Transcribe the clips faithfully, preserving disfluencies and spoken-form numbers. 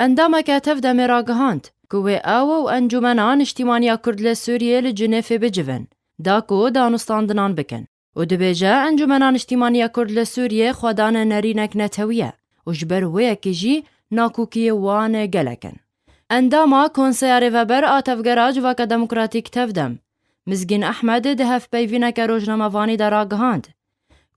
Endameke TEV-DEMê ragihand ku wê ew û Encûmena Niştîmaniya Kurd li Sûriyê li Cinêfê bicivin, da ku danûstandinan bikin. Û dibêje, Encûmena Niştîmaniya Kurd li Sûriyê xwedan nerînek netewî ye û ji ber wê yekê jî nakokiyê wan gelek in. Endama Konseya Rêveber a Tevgera Civaka Demokratîk TEV-DEM, Mizgîn Ehmed di hevpeyvîneke rojnamevanî de ragihand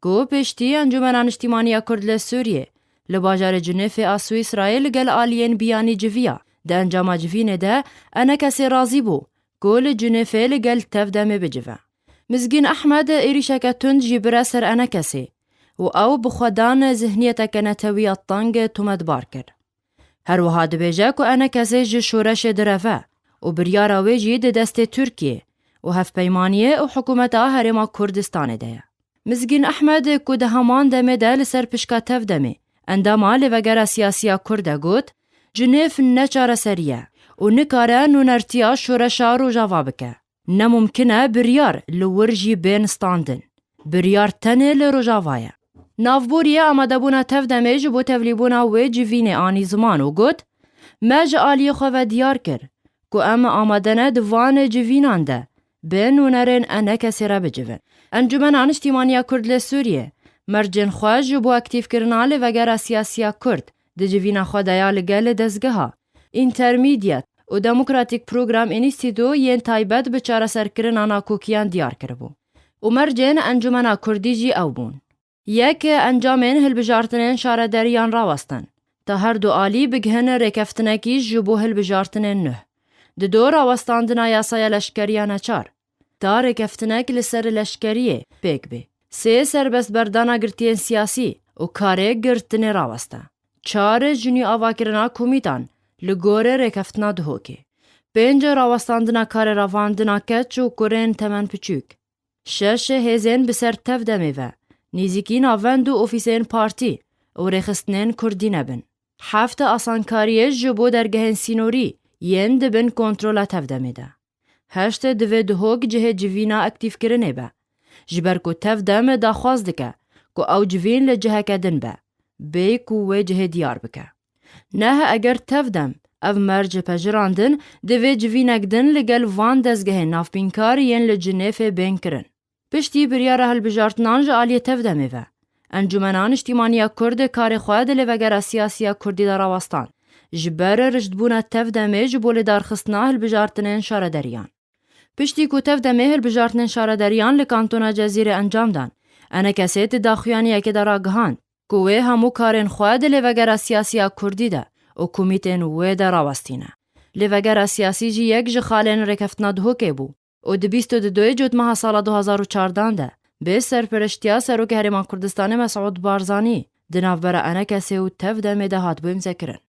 ku piştî Encûmena Niştîmaniya Kurd li Sûriyê li bajarê Cinêfê a Swîsrayê li gel aliyên biyanî civiya, di encama civînê de enekesê razî bû ku li Cinêfê li gel TEV-DEMê bicive. Mizgîn Ehmed êrîşeke tund jî bire ser enekesê û ew bi xwedan zihniyeteke netewiya teng tometbar kir. Her wiha dibêje ku enekesê ji şoreşê direve û biryara wê jî di destê Tirkiyê û hevpeymaniyê û hikûmeta Herêma Kurdistanê de ye. Mizgîn Ehmed ku di heman demê de li ser pişka TEV-DEMê endama Lêvegera Siyasî ya Kurd e got, Cinêf ne çareserî ye û nikare nûnertiya şoreşa Rojava bike. Ne mumkin e biryar li wir jî bên standin. Biryar tenê li Rojava ye. Navboriyê amadebûna TEV-DEMê ji bo tevlîbûna wê civînê anî ziman û got, Me ji aliyê xwe ve diyar kir ku em amade ne di van civînan de bi nûnerên enekesê re bicivin. Encûmena Niştîmaniya Kurd li Sûriyê mercên xwe ji bo aktîfkirina Lêvegera Siyasî ya Kurd di civîna xwe de ya li gel dezgeha Intermediate û Demokratîk Program Înstîtû yên taybet bi çareserkirina nakokiyan diyar kiribû û mercên Encûmena Kurdî jî ew bûn. Yek encamên hilbijartinên şarederiyan rawestin, ta her du alî bigihin rêkeftinekî ji bo hilbijartinên nuh. Dido rawestandina yasaya leşkeriya neçar, ta rêkeftinek li ser leşkeriyê pêk bê. Sê serbestberdana girtiyên siyasî û karê girtinê raweste. Çar ji nû avakirina komîtan li gorî rêkeftina Duhokê. Pênc rawestandina karê revandina keç û kurên temen piçûk. Şeş hêzên bi ser TEV-DEMê ve, nêzîkî navend û ofîsên partî û rêxistinên kurdî nebin. Heft asankariyê ji bo dergehên sînorî yên di bin kontrola TEV-DEMê de. Heşt divê Duhok cihê civîna aktîfkirinê be. Ji ber ku TEV-DEM daxwaz dike ku ew civîn li ciheke din be, bê ku wê cihê diyar bike. Neh eger TEV-DEM ev merc pejirandin, divê civînek din li gel van dezgehên navbînkar yên li Cinêfê bên kirin. Piştî biryara hilbijartinan ji aliyê TEV-DEMê ve, Encûmena Niştîmaniya Kurd karê xwe di Lêvegera Siyasî ya Kurdî de rawestan, ji ber riştbûna TEV-DEMê ji bo lêdarxistina hilbijartinên şarederiyan. Piştî ku TEV-DEMê hilbijartinên şarederiyan li Kantona Cezîrê encam dan, enekesê di daxuyaniyekê de ragihand ku wê hemû karên xwe di Lêvegera Siyasî ya Kurdî de û komîtên wê de rawestîne. Lêvegera siyasî jî yek ji xalên rêkeftina Duhokê bû û di bîst û dudoyê Cotmeha sala du hazar û çardan de bi serpereştiya Serokê Herêma Kurdistanê Mesûd Barzanî di navbera enekesê û TEV-DEMê de hatibû îmzekirin.